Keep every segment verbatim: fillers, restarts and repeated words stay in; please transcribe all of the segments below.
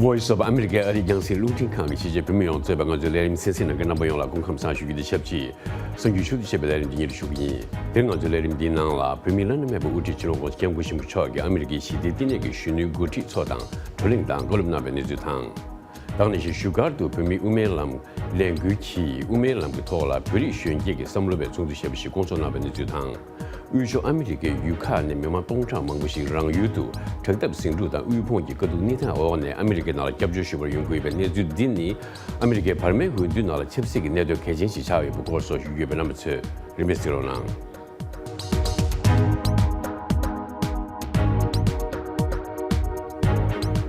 Voice of America ཨ་རིའི་རྒྱང་སྲིང་རླུང་འཕྲིན་ཁང་གི་ཕྱི་རྒྱལ་བོད་མི་ཡོངས་གཙོས་པའི་ང་ཚོའི་ལས་རིམ་གསན་གཟིགས་གནང་མཁན་རྣམ་པ་ཡོངས་ལ་སྐུ་ཁམས་བཟང་ཞུ་རྒྱུ་དང་ཆབས་ཅིག་གསར་འགྱུར་ཞུ་གཏུག་བྱས་པའི་ལས་རིམ་འདི་ཉིད་ཞུ་གི་ཡིན། དེར་ང་ཚོའི་ལས་རིམ་འདིའི་ནང་ལ་བོད་མིའི་བླ་ན་མེད་པའི་དབུ་ཁྲིད་སྤྱི་ནོར་༧གོང་ས་༧སྐྱབས་མགོན་ཆེན་པོ་མཆོག་གིས་ཨ་མི་རི་ཀའི་ཞི་བདེའི་བསྟི་གནས་ཀྱི་གཞོན་ནུའི་འགོ་ཁྲིད་ཚོ་དང་བགྲོ་གླེང་དང་བཀའ་སློབ་གནང་བའི་གནས་ཚུལ་དང་། ད་ནང་བཞིན་བཞུགས་སྒར་དུ་བོད་མིའི་དབུ་མའི་ལམ་ལས་འགུལ་གྱིས་དབུ་མའི་ལམ་གྱི་ཐོག་ལ་བོད་རིགས་གཞོན་སྐྱེས་ཀྱི་བསམ་བློ་བའི་ཚོགས་འདུ་ཞེས་པ་ཞིག་བསྐོང་ཚོགས་གནང་བའི་གནས་ཚུལ་དང་། དབུས་ཕྱོགས་ཨ་མི་རི་ཀའི་ཡུལ་ཁག་ནས་མི་མང་སྟོང་ཕྲག་མང་པོ་ཞིག་རང་ཡུལ་དུ་དྲག་འཐབ་ཟིང་འཁྲུག་དང་དབུལ་ཕོངས་ཀྱི་དཀའ་སྡུག་གནས་སྟངས་འོག་ནས་ཨ་མི་རི་ཀའི་ནང་ལ་སྐྱབས་བཅོལ་ཞུ་བར་ཡོང་གི་ཡོད་པའི་གནས་ཚུལ་འདི་ནི། ཨ་མི་རི་ཀའི་བར་མའི་འོས་བསྡུའི་ནང་ལ་ཆབ་སྲིད་ཀྱི་གནད་དོན་གལ་ཆེན་ཞིག་ཆགས་ཡོད་པའི་སྐོར་སོགས་ཞུ་རྒྱུ་ཡོད་པས་རྣམ་པ་ཚོས་རིན་མེད་གཟིགས་རོགས་གནང་།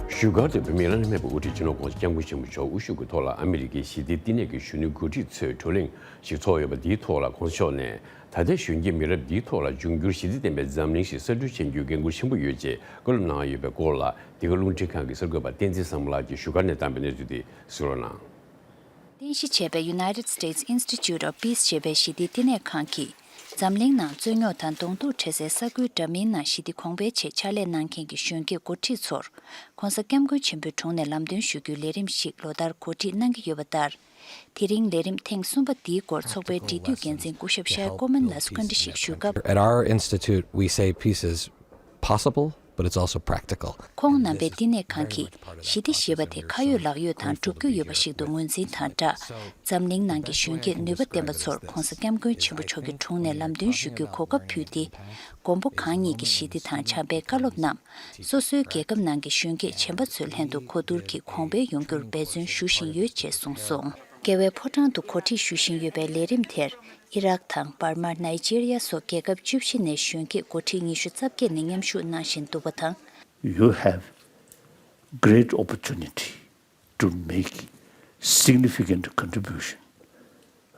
བཞུགས་སྒར་དུ་བོད་མིའི་བླ་ན་མེད་པའི་དབུ་ཁྲིད་སྤྱི་ནོར་༧གོང་ས་༧སྐྱབས་མགོན་ཆེན་པོ་མཆོག་དབུ་བཞུགས་ཀྱི་ཐོག་ལ་ཨ་མི་རི་ཀའི་ཞི་བདེའི་བསྟི་གནས་ཀྱི་གཞོན་ནུ་འགོ་ཁྲིད་ཚོས་བགྲོ་གླེང་ཞིག་ཚོགས་ཡོད་པ། འདིའི་ཐོག་ལ་༧གོང་ས་མཆོག་ནས་ད་ལྟའི་གཞོན་སྐྱེས་མི་རབས་འདིའི་ཐོག་ལ་འབྱུང་འགྱུར་ཞི་བདེ་ལྡན་པའི་འཛམ་གླིང་ཞིག་གསར་སྐྲུན་བྱེད་རྒྱུའི་འགན་འཁུར་ཆེན་པོ་ཡོད་ཅེས་བཀའ་སློབ་གནང་ཡོད་པའི་སྐོར་ལ། འདི་ག་རླུང་འཕྲིན་ཁང་གི་གསར་འགོད་པ་བསྟན་འཛིན་བཟང་མོ་ལགས་ཀྱིས་བཞུགས་སྒར་ནས་བཏང་བའི་གནས་ཚུལ་དེ་གཟིགས་རོགས་གནང་། རྟེན་གཞི་བྱས་པའི་United States Institute of Peace ཞེས་པའི་ཞི་བདེའི་བསྟི་གནས་ཁང་གིས། འཛམ་གླིང་ནང་རྩོད་རྙོག་དང་གདོང་ཐུག་འཕྲད་སའི་ས་ཁུལ་འདྲ་མིན་ནང་ཞི་བདེ་གོང་འཕེལ་ཆེད་ཕྱག་ལས་གནང་མཁན་གྱི་གཞོན་སྐྱེས་འགོ་ཁྲིད་ཚོར། ༸གོང་ས་༸སྐྱབས་མགོན་ཆེན་པོའི་དྲུང་ནས་ལམ་སྟོན་ཞུ་རྒྱུའི་ལས་རིམ་ཞིག་ལོ་ལྟར་གོ་སྒྲིག་གནང་གི་ཡོད་པ་ལྟར། དེ་རིང་ལས་རིམ་ཐེངས་གསུམ་པ་འདིའི་སྐོར་ཚོགས་པའི་འབྲེལ་མཐུད་འགན་འཛིན་སྐུ་ཞབས་ཤཱ་ཀོ་མན་ལ་སུ་ཁན་ཏྲི་ཞིག་ཞུས་སྐབས། At our institute, we say peace is possible, but it's also practical. ཁོང་རྣམ་པའི་བསྟི་གནས་ཁང་གིས་ཞི་བདེ་ཞེས་པ་དེ་ཁ་ཡོད་ལག་ཡོད་དང་བསྒྲུབ་རྒྱུ་ཡོད་པ་ཞིག་ཏུ་ངོས་འཛིན་དང་སྦྲགས། འཛམ་གླིང་ནང་གི་གཞོན་སྐྱེས་ནུས་པ་ལྡན་པ་ཚོར་༸གོང་ས་༸སྐྱབས་མགོན་ཆེན་པོ་མཆོག་གི་དྲུང་ནས་ལམ་སྟོན་ཞུ་རྒྱུའི་གོ་སྐབས་ཕུལ་ཏེ། མགོན་པོ་གང་ཉིད་ཀྱི་ཞི་བདེ་དང་བྱམས་པའི་བཀའ་སློབ་རྣམས། སོ་སོའི་རྒྱལ་ཁབ་ནང་གི་གཞོན་སྐྱེས་གཞན་པ་ཚོའི་ལྷན་དུ་གོ་བསྡུར་གྱིས་གོང་འཕེལ་ཡོང་རྒྱུར་འབད་བརྩོན་ཞུ་བཞིན་ཡོད་ཅེས་གསུངས་སོང་། རྒྱལ་བའི་ཕོ་བྲང་དུ་གོ་སྒྲིག་ཞུ་བཞིན་ཡོད་པའི་ལས་རིམ་དེར། ཨི་རག་དང་འབར་མ། ནཱི་ཇི་རི་ཡ་སོགས་རྒྱལ་ཁབ་བཅུ་བཞི་ནས་གཞོན་སྐྱེས་འགོ་ཁྲིད་ཉི་ཤུ་རྩ་བརྒྱད་ནས་མཉམ་ཞུགས་གནང་བཞིན་འདུག་པ་དང་། You have great opportunity to make significant contribution,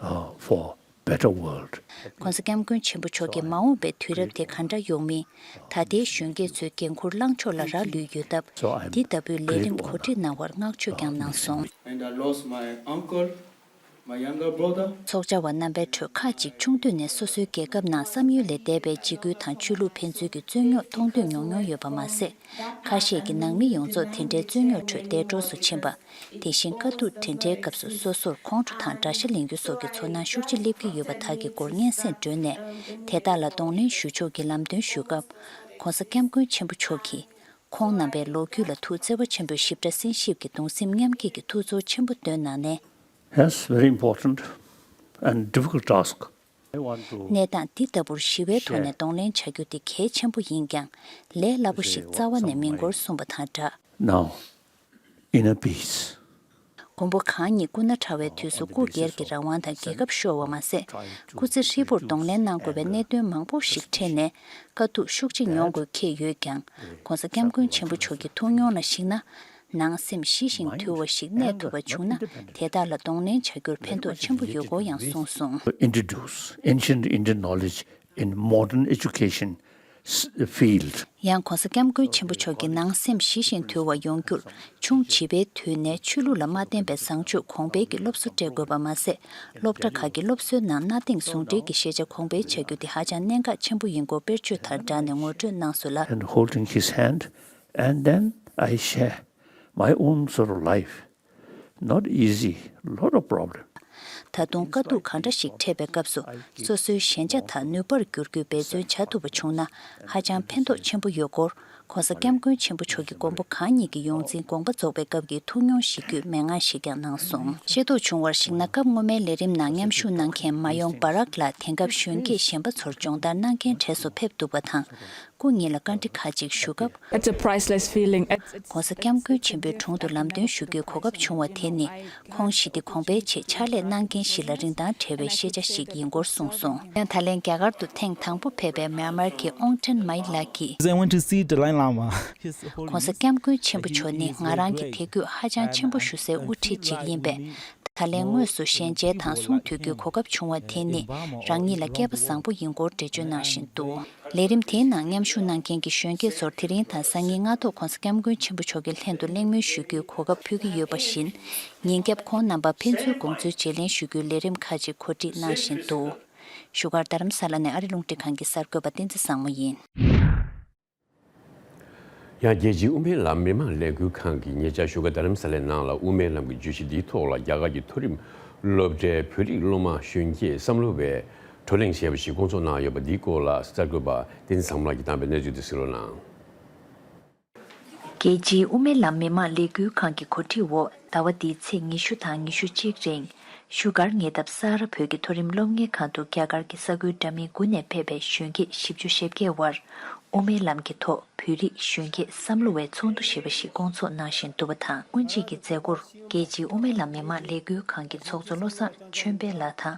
uh, for better world. ༸གོང་ས་༸སྐྱབས་མགོན་ཆེན་པོ་མཆོག་གིས་མ་འོངས་པའི་དུས་རབས་དེ་ག་འདྲ་ཡོང་མིན། ད་ལྟའི་གཞོན་སྐྱེས་ཚོའི་འགན་འཁུར་བླངས་ཕྱོགས་ལ་རག་ལུས་ཡོད་སྟབས། འདི་ལྟ་བུའི་ལས་རིམ་གོ་སྒྲིག་གནང་བར་བསྔགས་བརྗོད་ཀྱང་གནང་སོང་། And I lost my uncle, my younger brother. ཚོགས་བཅར་བ་རྣམ་པའི་ཁྲོད་ཁག་ཅིག་ཆུང་དུས་ནས་སོ་སོའི་རྒྱལ་ཁབ་ནང་བསམ་ཡུལ་ལས་འདས་པའི་འཇིགས་སྐུལ་དང་ཆོས་ལུགས་ཕན་ཚུན་གྱི་རྩོད་རྙོག་མཐོང་ཐོས་མྱོང་མྱོང་ཡོད་པ་མ་ཟད། ཁ་ཤས་ཀྱིས་ནང་མི་ཡོངས་རྫོགས་དེ་འདྲའི་རྩོད་རྙོག་ཁྲོད་འདས་གྲོངས་སུ་ཕྱིན་པ། དེ་བཞིན་དཀའ་སྡུག་དེ་འདྲའི་སྐབས་སུ་སོ་སོར་ཁོང་ཁྲོ་དང་དགྲ་ཤ་ལེན་རྒྱུ་སོགས་ཀྱི་ཚོར་སྣང་ཤུགས་ཆེ་སླེབས་ཀྱི་ཡོད་པ་དག་གི་སྐོར་སྙན་སེང་བསྒྲོན་ནས། དེ་དག་ལ་གདོང་ལེན་ཞུ་ཕྱོགས་ཀྱི་ལམ་སྟོན་ཞུས་སྐབས། ༸གོང་ས་༸སྐྱབས་མགོན་ཆེན་པོ་མཆོག་གིས། ཁོང་རྣམ་པའི་ལོ་རྒྱུས་ལ་ཐུགས་བརྩེ་བ་ཆེན་པོས་ཞིབ་ཕྲ་གསན་ཞིབ་ཀྱིས་གདུང་སེམས་མཉམ་སྐྱེད་ཀྱི་ཐུགས་ཚོར་ཆེན་པོ་བཏོན་གནང་ནས། That's very important and difficult task. གནས་སྟངས་འདི་ལྟ་བུར་ཞི་བའི་ཐོག་ནས་གདོང་ལེན་བྱ་རྒྱུ་དེ་གལ་ཆེན་པོ་ཡིན་ཀྱང་། ལས་སླ་པོ་ཞིག་རྩ་བ་ནས་མིན་སྐོར་གསུངས་པ་དང་སྦྲགས། Now, inner peace. མགོན་པོ་གང་ཉིད་སྐུ་ན་ཕྲ་བའི་དུས་སུ་སྐུ་སྒེར་གྱི་རང་དབང་དང་རྒྱལ་ཁབ་ཤོར་བ་མ་ཟད། སྐུ་ཚེ་ཧྲིལ་པོར་གདོང་ལེན་གནང་དགོས་པའི་གནད་དོན་མང་པོ་ཞིག་འཕྲད་ནས། དཀའ་སྡུག་ཤུགས་ཆེ་མྱོང་དགོས་འཁེལ་ཡོད་ཀྱང་། ༸གོང་ས་༸སྐྱབས་མགོན་ཆེན་པོ་མཆོག་གི་ཐུགས་མྱོང་ལ་གཞིགས་ན། ནང་སེམས་ཞི་ཞིང་དུལ་བ་ཞིག་གནས་ཐུབ་པ་བྱུང་ན། དེ་དག་ལ་གདོང་ལེན་བྱ་རྒྱུར་ཕན་ཐོགས་ཆེན་པོ་ཡོད་སྐོར་ཡང་གསུངས་སོང་། Introduce ancient Indian knowledge in modern education s- field. ཡང་༸གོང་ས་༸སྐྱབས་མགོན་ཆེན་པོ་མཆོག་གི་ནང་སེམས་ཞི་ཞིང་དུལ་བ་ཡོང་རྒྱུར། ཆུང་བྱིས་པའི་དུས་ནས་ཆོས་ལུགས་ལ་མ་བརྟེན་པའི་བཟང་སྤྱོད་གོང་འཕེལ་གྱི་སློབ་གསོ་སྤྲད་དགོས་པ་མ་ཟད། སློབ་གྲྭ་ཁག་གི་སློབ་གསོའི་ནང་གནའ་དེང་ཟུང་འབྲེལ་གྱི་ཤེས་བྱ་གོང་འཕེལ་བྱ་རྒྱུ་དེ་ཧ་ཅང་གནད་འགག་ཆེན་པོ་ཡིན་སྐོར་དཔེར་བརྗོད་དང་སྦྲགས་ནས་ངོ་སྤྲོད་གནང་སོང་ལ། And holding his hand, and then I share my own sort of life. Not easy, lot of problem. ད་དུང་དཀའ་སྡུག་གང་འདྲ་ཞིག་འཕྲད་པའི་སྐབས་སུ། སོ་སོའི་ཞན་ཆ་དག་ནུས་པར་བསྒྱུར་རྒྱུའི་འབད་བརྩོན་བྱ་ཐུབ་པ་བྱུང་ན། ཧ་ཅང་ཕན་ཐོགས་ཆེན་པོ་ཡོད་སྐོར། ༸གོང་ས་༸སྐྱབས་མགོན་ཆེན་པོ་མཆོག་གིས་མགོན་པོ་གང་ཉིད་ཀྱི་ཡོངས་འཛིན་དགོངས་པ་རྫོགས་པའི་སྐབས་ཀྱི་ཐུགས་མྱོང་ཞིག་བརྒྱུད་མན་ངག་ཞིག་ཀྱང་གནང་སོང་། ཤེས་རྟོགས་བྱུང་བར་གཞིགས་ན། སྐབས་སྔོན་མའི་ལས་རིམ་ནང་མཉམ་ཞུགས་གནང་མཁན་མ་ཡོང་བ་རག་ལགས་དེང་སྐབས་གཞོན་སྐྱེས་གཞན་པ་ཚོར་སྦྱོང་བརྡར་གནང་མཁན་གྲས་སུ་ཕེབས་འདུག་པ་དང་། སྐུ་ཉིད་ལ་བཀའ་འདྲི་ཁག་ཅིག་ཞུ་སྐབས། It's a priceless feeling. It's, it's ༸གོང་ས་༸སྐྱབས་མགོན་ཆེན་པོའི་དྲུང་དུ་ལམ་སྟོན་ཞུ་རྒྱུའི་གོ་སྐབས་བྱུང་བ་དེ་ནི། ཁོང་ཞི་བདེ་གོང་འཕེལ་ཆེད་ཕྱག་ལས་གནང་མཁན་ཞིག་ལ་རིན་ཐང་བྲལ་བའི་ཤེས་བྱ་ཞིག་ཡིན་སྐོར་གསུངས་སོང་། ཡང་ད་ལན་རྒྱ་གར་དུ་ཐེངས་དང་པོ་ཕེབས་པའི་མྱན་མར་གྱི་ཨོང་ཀྲན་མའི་ལགས་ཀྱིས། I went to see Dalai Lama. ༸གོང་ས་༸སྐྱབས་མགོན་ཆེན་པོ་མཆོག་ནི་ང་རང་གི་དད་གུས་ཧ་ཅང་ཆེན་པོ་ཞུ་སའི་དབུ་ཁྲིད་ཅིག་ཡིན་པས། ད་ལན་དངོས་སུ་ཞལ་མཇལ་དང་གསུང་ཐོས་རྒྱུའི་གོ་སྐབས་བྱུང་བ་དེ་ནི་རང་ཉིད་ལ་སྐལ་པ་བཟང་པོ་ཡིན་སྐོར་འགྲེལ་བརྗོད་གནང་བཞིན་འདུག་ལས་རིམ་དེའི་ནང་མཉམ་ཞུགས་གནང་མཁན་གྱི་གཞོན་སྐྱེས་ཚོར་དེ་རིང་དང་སང་ཉིན་སྔ་ཐོག་༸གོང་ས་༸སྐྱབས་མགོན་ཆེན་པོ་མཆོག་གི་ལྷན་དུ་གླེང་མོལ་ཞུ་རྒྱུའི་གོ་སྐབས་ཕུལ་གྱི་ཡོད་པ་བཞིན། ཉིན་རྒྱབ་ཁོང་རྣམ་པ་ཕན་ཚུན་དགོངས་ཚུལ་བརྗེ་ལེན་ཞུ་རྒྱུའི་ལས་རིམ་ཁག་ཅིག་གོ་སྒྲིག་གནང་བཞིན་འདུག་བཞུགས་སྒར་རྡ་རམ་ས་ལ་ནས་ཨ་རི་རླུང་འཕྲིན་ཁང་གི་གསར་འགོད་པ་བསྟན་འཛིན་བཟང་མོ་ཡིན། ཡང་རྒྱལ་སྤྱིའི་དབུ་མའི་ལམ་མི་མང་ལས་འགུལ་ཁང་གིས་ཉེ་ཆར་བཞུགས་སྒར་རྡ་རམ་ས་ལའི་ནང་ལ་དབུ་མའི་ལམ་གྱི་བརྗོད་གཞི་འདིའི་ཐོག་ལ་རྒྱ་གར་གྱི་མཐོ་རིམ་སློབ་གྲྭའི་བོད་རིགས་སློབ་མ་གཞོན་སྐྱེས་བསམ་བློ་བས་བགྲོ་གླེང་བྱས་པ་ཞིག་བསྐོང་ཚོགས་གནང་ཡོད་པ་འདིའི་སྐོར་ལ་གསར་འགོད་པ་བསྟན་འཛིན་བཟང་མོ་ལགས་ཀྱིས་བཏང་བའི་གནས་ཚུལ་དེ་གསན་རོགས་གནང་། རྒྱལ་སྤྱིའི་དབུ་མའི་ལམ་མི་མང་ལས་འགུལ་ཁང་གི་གོ་སྒྲིག་འོག་ཟླ་བ་འདིའི་ཚེས་ཉི་ཤུ་དང་ཉི་ཤུ་གཅིག་རིང་བཞུགས་སྒར་ཉེ་འདབས་ས་རཱ་བོད་ཀྱི་མཐོ་རིམ་སློབ་གཉེར་ཁང་དུ་རྒྱ་གར་གྱི་ས་ཁུལ་འདྲ་མིན་དགུ་ནས་ཕེབས་པའི་གཞོན་སྐྱེས་བཞི་བཅུ་ཞེ་བརྒྱད་དབར་དབུ་མའི་ལམ་གྱི་ཐོག་བོད་རིགས་གཞོན་སྐྱེས་བསམ་བློ་བའི་ཚོགས་འདུ་ཞེས་པ་ཞིག་བསྐོང་ཚོགས་གནང་བཞིན་འདུག་པ་དང་། སྔོན་རྗེས་ཀྱི་མཛད་སྒོར་རྒྱལ་སྤྱིའི་དབུ་མའི་ལམ་མི་མང་ལས་འགུལ་ཁང་གི་ཚོགས་གཙོ་བློ་བཟང་ཆོས་འཕེལ་ལགས་དང་།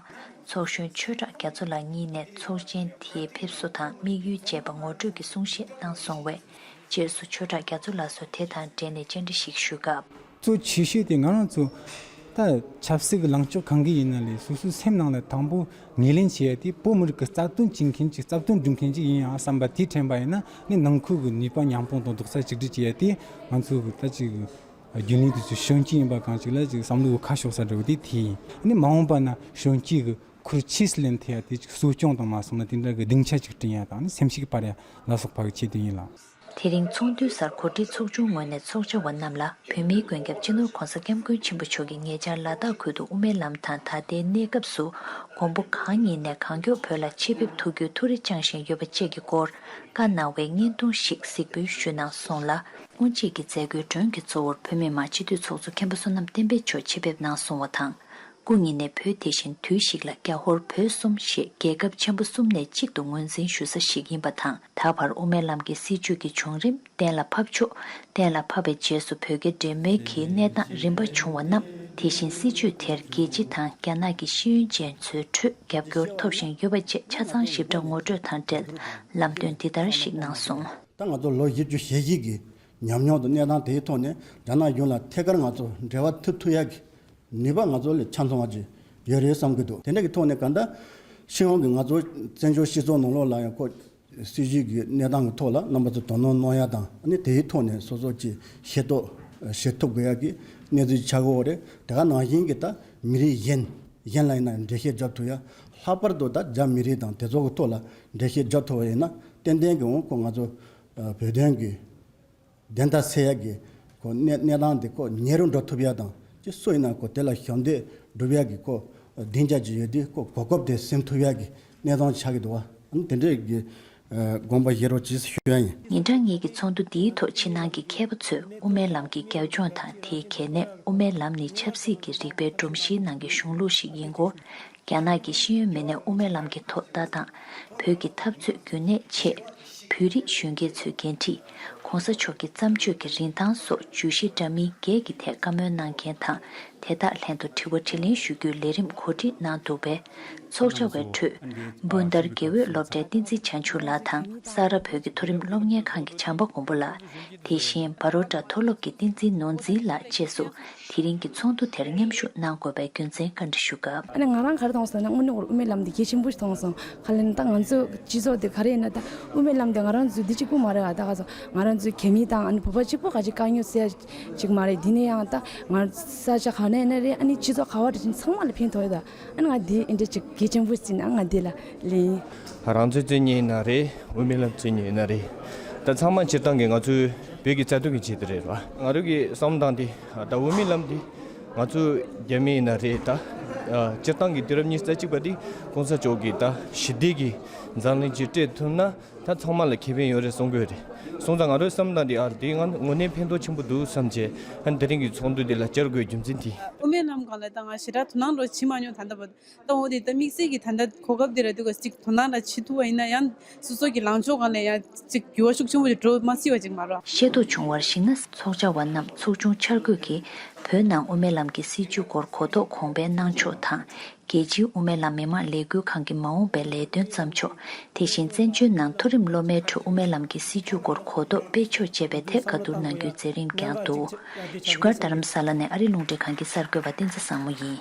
ཚོགས་གཞོན་ཆོས་གྲགས་རྒྱ་མཚོ་ལགས་གཉིས་ནས་ཚོགས་ཆེན་དེའི་ཕེབས་བསུ་དང་དམིགས་ཡུལ་བཅས་པ་ངོ་སྤྲོད་ཀྱི་གསུང་བཤད་གནང་སོང་བས། རྗེས་སུ་ཆོས་གྲགས་རྒྱ་མཚོ་ལགས་སུ་དེ་དང་འབྲེལ་ནས་བཅར་འདྲི་ཞིག་ཞུས་སྐབས། གཙོ་ཆེ་ཤོས་དེ་ང་རང་ཚོ་ད་ཆབ་སྲིད་ཀྱི་ལངས་ཕྱོགས་གང་གི་ཡིན་ན་ལས་སོ་སོའི་སེམས་ནང་ལ་དང་པོ་ངོས་ལེན་བྱེད་ཡ་དེ་བོད་མི་རིགས་ཀྱི་རྩ་དོན་བྱེད་མཁན་ཅིག་རྩ་དོན་སྒྲུབ་མཁན་ཅིག་ཡིན་ཡང་བསམ་པ་དེ་དྲན་པ་ཡིན་ན་ནི་ནང་ཁུལ་གྱི་ནུས་པ་ཉམས་སྤུངས་དང་རྡོག་རྩ་གཅིག་སྒྲིལ་བྱེད་ཡ་དེ་ང་ཚོ་གི་ད་ཅིག་རྒྱུན་ལས་དེ་ཚོ་གཞོན་སྐྱེས་ཡིན་པ་གང་ཅིག་ལ་ཅིག་བསམ་བློ་གི་ཁ་ཕྱོགས་ས་འདྲ་བོ་དེ་དེ་ཡིན། ཨ་ནི་མ་འོངས་པ་ན་གཞོན་སྐྱེས་ཀྱི་ཁུར་ཆེས་སུ་ལེན་ཐུབ་ཡ་དེ་ཅིག་གསོ་སྐྱོང་དང་མ་སོང་ན་དེ་འདྲ་གི་སྡིངས་ཆ་ཅིག་བསྐྲུན་ཡ་དང་ཨ་ནི་སེམས་ཤུགས་སྤར་ཡ་ལ་སོགས་པ་གི་ཆེད་དུ་ཡིན་ལ། དེ་རིང་ཚོགས་འདུའི་སར་གོ་སྒྲིག་ཚོགས་ཆུང་ངོས་ནས་ཚོགས་བཅར་བ་རྣམས་ལ་བོད་མིའི་མགོན་སྐྱབས་སྤྱི་ནོར་༸གོང་ས་༸སྐྱབས་མགོན་ཆེན་པོ་མཆོག་གིས་ཉེ་ཆར་ལ་དྭགས་ཁུལ་དུ་དབུ་མའི་ལམ་དང་ད་ལྟའི་གནས་སྐབས་སུ་མགོན་པོ་གང་ཉིད་ནས་གང་མགྱོགས་བོད་ལ་ཆེད་ཕེབས་ཐུབ་རྒྱུའི་ཐུགས་རེ་བཅངས་བཞིན་ཡོད་པ་བཅས་ཀྱི་སྐོར་བཀའ་གནང་བའི་བརྙན་ཐུང་ཞིག་གཟིགས་འབུལ་ཞུས་གནང་སོང་ལ། སྔོན་རྗེས་ཀྱི་མཛད་སྒོའི་མགྲོན་གྱི་གཙོ་བོར་བོད་མི་མང་སྤྱི་འཐུས་ཚོགས་གཙོ་མཁན་པོ་བསོད་ནམས་བསྟན་འཕེལ་མཆོག་ཆེད་ཕེབས་གནང་སོང་བ་དང་། སྐུ་ཉིད་ནས་བོད་དེ་བཞིན་དུས་ཤིག་ལ་རྒྱ་ཧོར་བོད་གསུམ་ཞེས་རྒྱལ་ཁབ་ཆེན་པོ་གསུམ་ནས་གཅིག་ཏུ་ངོས་འཛིན་ཞུ་ས་ཞིག་ཡིན་པ་དང་། ད་བར་དབུ་མའི་ལམ་གྱི་སྲིད་བྱུས་ཀྱི་བྱུང་རིམ་གཏན་ལ་ཕབ་ཕྱོགས། གཏན་ལ་ཕབ་པའི་རྗེས་སུ་བོད་རྒྱ་འབྲེལ་མོལ་གྱི་གནས་སྟངས་རིམ་པ་བྱུང་བ་རྣམས། དེ་བཞིན་སྲིད་བྱུས་དེར་རྒྱལ་སྤྱི་དང་རྒྱ་ནག་གི་ཤེས་ཡོན་ཅན་ཚོའི་ཁྲོད་རྒྱབ་སྐྱོར་ཐོབ་བཞིན་ཡོད་པ་བཅས་ཆ་ཚང་ཞིབ་ཕྲ་ངོ་སྤྲོད་དང་འབྲེལ་ལམ་སྟོན་འདི་ལྟར་ཞིག་གནང་སོང་། ད་ང་ཚོ་ལོ་བཞི་བཅུ་ཞེ་བཞི་གི་ཉམས་མྱོང་དང་གནས་སྟངས་དེའི་ཐོག་ནས་རྒྱ་ནག་གཞུང་ལ་ཐད་ཀར་ང་ཚོ་འབྲེལ་བ་མཐུད་ཐུབ་ཡག་གི་ནུས་པ་ང་ཚོ་ལ་ཆ་ཚང་བ་ཅིག་ཡོད་རེད་བསམ་གྱི་འདུག་དེ་འདྲ་གི་ཐོག་ནས་གང་ལྟར་སྤྱི་ཡོངས་ཀྱི་ང་ཚོ་བཙན་བྱོལ་སྤྱི་ཚོགས་ནང་ལོགས་ལ་ཡང་ཁོ་སྲིད་བྱུས་ཀྱི་གནས་སྟངས་ཀྱི་ཐོག་ལ་རྣམ་པ་ཚོ་དོ་སྣང་གནང་ཡ་དང་ཨ་ནི་དེའི་ཐོག་ནས་སོ་སོ་ཅིག་ཤེས་རྟོགས་བྱེད་ཐུབ་དགོས་ཡ་གི་གནས་ཚུལ་ཆགས་ཀྱི་ཡོད་རེད། དེ་ག་ནང་བཞིན་གྱི་ད་མི་རིགས་གཞན་གཞན་ལ་ཡིན་ན་འགྲེལ་བཤད་རྒྱབ་ཐུབ་ཡ། ལྷག་པར་དུ་ད་རྒྱ་མི་རིགས་དང་དེ་ཚོ་གི་ཐོག་ལ་འགྲེལ་བཤད་རྒྱབ་ཐུབ་པ་ཡིན་ན་ཏན་ཏན་གྱི་འོང་ཁོ་ང་ཚོ་བོད་དོན་གྱི་བདེན་མཐའ་གསལ་ཡག་གི་ཁོ་གནས་གནས་སྟངས་དེ་ཁོ་ཉེ་རུ་འགྲོ་ཐུབ་ཡག་དང་ཅི་སུ་ཡིན་ན་ཁོ་དེ་ལ་ཞབས་འདེགས་སྒྲུབ་ཡག་གི་ཁོ་བདེན་རྒྱ་ཅིག་ཡོད་དུས་ཁོ་གོ་སྐབས་དེ་ཟིན་ཐུབ་ཡག་གི་གནས་སྟངས་ཆགས་ཀྱི་འདུག་བ། ཨ་ནི་དེ་འདྲས་ཀྱི་དགོངས་པ་བཞེས་རོགས་གྱིས་ཞུ་ཡ་ཡིན། ཉིན་གྲངས་གཉིས་ཀྱི་ཚོགས་འདུ་འདིའི་ཐོག་ཕྱི་ནང་གི་མཁས་པ་ཚོས་དབུ་མའི་ལམ་གྱི་རྒྱབ་ལྗོངས་དང་དེའི་གལ་གནད། དབུ་མའི་ལམ་ནི་ཆབ་སྲིད་ཀྱི་རིག་པའི་སྒྲོམ་གཞིའི་ནང་གི་གཞུང་ལུགས་ཤིག་ཡིན་སྐོར། རྒྱ་ནག་གི་ཤེས་ཡོན་མི་སྣས་དབུ་མའི་ལམ་གྱི་ཐོག་ལྟ་སྟངས། བོད་ཀྱི་འཐབ་རྩོད་རྒྱུན་གནས་ཆེད། བོད་རིགས་གཞོན་སྐྱེས་ཚོའི་འགན་འཁྲི། ྋགོང་ས་མཆོག་གི་བརྩམས་ཆོས་ཀྱི་རིན་ཐང་སོགས་བརྗོད་གཞི་འདྲ་མིན་བརྒྱད་ཀྱི་ཐད་བཀའ་མོལ་གནང་མཁན་དང་། དེ་དག་ལྷན་དུ་དྲི་བ་དྲིས་ལན་ཞུ་རྒྱུའི་ལས་རིམ་གོ་སྒྲིག་གནང་འདུག་པས། ཚོགས་བཅར་བའི་ཁྲོད། སྤུན་ཟླར་དགེ་འོས་སློབ་གྲྭའི་བསྟན་འཛིན་བྱང་ཆུབ་ལགས་དང་། ས་རཱ་བོད་ཀྱི་མཐོ་རིམ་སློབ་གཉེར་ཁང་གི་བྱམས་པ་མགོན་པོ་ལགས། དེ་བཞིན་བྷ་རོ་ཌ་མཐོ་སློབ་ཀྱི་བསྟན་འཛིན་ནོར་འཛིན་ལགས་བཅས་སུ། དེ་རིང་གི་ཚོགས་འདུ་དེར་མཉམ་ཞུགས་གནང་དགོས་པའི་རྒྱུ་མཚན་བཀའ་འདྲི་ཞུ་སྐབས། ཨ་ནི་ང་རང་ག་རེ་མཐོང་སོང་ན་དངོས་གནས་ཁོ་རང་དབུ་མའི་ལམ་འདི་གལ་ཆེན་པོ་ཞིག་མཐོང་སོང་། ག་ལེར་ན་ད་ང་ཚོ་སྤྱི་ཚོགས་འདི་ག་རེ་ཡིན་ན་ད་དབུ་མའི་ལམ་འདི་ང་རང་ཚོའི་འདི་གཅིག་པུ་མ་རེད་བ། ད་ག་ཚོད་ང་རང་ཚོའི་རྒྱ་མི་དང་ཨ་ནི་བོད་པ་གཅིག་པུ་ག་ཅིག་དཀའ་རྙོག་སེལ་ཡ་ཅིག་མ་རེད། འདི་ནས་ཡང་ད་ང་ས་ཆ་ག་ནས་ཡིན་ན་རེད། ཨ་ནི་སྤྱི་ཚོགས་ག་བ་འདྲ་ཅིག་ཚང་མ་ལ་ཕན་ཐོགས་ཡོད་ད། ཨ་ནི་ང་འདི་འདྲ་ཅིག་གལ་ཆེན་པོ་ཞིག་ན་ང་འདི་ལ་ལེན། རང་ཚོའི་བཙན་ཉིན་ཡིན་ན་རེད། དབུ་མའི་ལམ་བཙན་ཉིན་ཡིན་ན་རེད། ད་ཚང་མ་སྤྱིར་བཏང་གི་ང་ཚོའི་བོད་ཀྱི་རྩ་དོན་གྱི་ཆེད་དུ་རེད་བ། ང་རང་གི་བསམ་སྟངས་དེ་ད་དབུ་མའི་ལམ་འདི་ང་ཚོ་རྒྱ་མི་ཡིན་ན་རེད། ད་སྤྱིར་བཏང་གི་དུས་རབས་ཉི་ཤུ་རྩ་གཅིག་པ་འདི་ྋགོང་ས་མཆོག་གི་ད་ཞི་བདེ་གི་འཛམ་གླིང་ཅིག་སྤྲད་ཐུབ་ན་ད་ཚང་མ་ལ་ཁེ་ཕན་ཡོད་རེད་གསུང་གི་ཡོད་རེད། སོང་ཙང་ང་རང་བསམ་སྟངས་འདི་ཨ་འདི་ང་དངོས་གནས་ཕན་ཐོགས་ཆེན་པོ་འདུག་བསམ་བྱས། ཨ་ནི་དེ་རིང་གི་ཚོགས་འདུ་འདི་ལ་བཅར་དགོས་རྒྱུ་མཚན་དེ། དབུ་མའི་ལམ་སྒང་ལ་ད་ང་ཞེ་དྲག་དོ་སྣང་རོ་བྱེད་མ་མྱོང་། ད་ལྟ་བར་དུ། ད་འོ་དེ་ད་དམིགས་བསལ་གྱི་ད་ལྟ་གོ་སྐབས་འདི་ར་འདུག་ག་ཅིག་དོ་སྣང་ར་བྱེད་ཐུབ་པ་ཡིན་ན་ཡང་སོ་སོ་གི་ལངས་ཕྱོགས་སྒང་ལ་ཡང་ཅིག་འགྱུར་བ་ཤུགས་ཆེན་པོ་ཅིག་འགྲོ་མ་སྲིད་པ་ཅིག་མ་རེད། ཤེས་རྟོགས་བྱུང་བར་གཞིགས་ན། ཚོགས་བཅར་བ་རྣམས་ཚོགས་ཆུང་འཆར་འགོད་ཀྱིས་བོད་ནང་དབུ་མའི་ལམ་གྱི་སྲིད་བྱུས་སྐོར་གོ་རྟོགས་གོང་འཕེལ་གནང་ཕྱོགས་དང་། རྒྱལ་སྤྱིའི་དབུ་མའི་ལམ་མི་མང་ལས་འགུལ་ཁང་གི་མ་འོངས་པའི་ལས་དོན་བརྩམས་ཕྱོགས། དེ་བཞིན་བཙན་བྱོལ་ནང་མཐོ་རིམ་སློབ་མའི་ཁྲོད་དབུ་མའི་ལམ་གྱི་སྲིད་བྱུས་སྐོར་གོ་རྟོགས་སྤེལ་ཕྱོགས་བཅས་པའི་ཐད་བཀའ་བསྡུར་གནང་རྒྱུའི་མཛད་རིམ་ཀྱང་འདུག་བཞུགས་སྒར་རྡ་རམ་ས་ལ་ནས་ཨ་རི་རླུང་འཕྲིན་ཁང་གི་གསར་འགོད་པ་བསྟན་འཛིན་བཟང་མོ་ཡིན།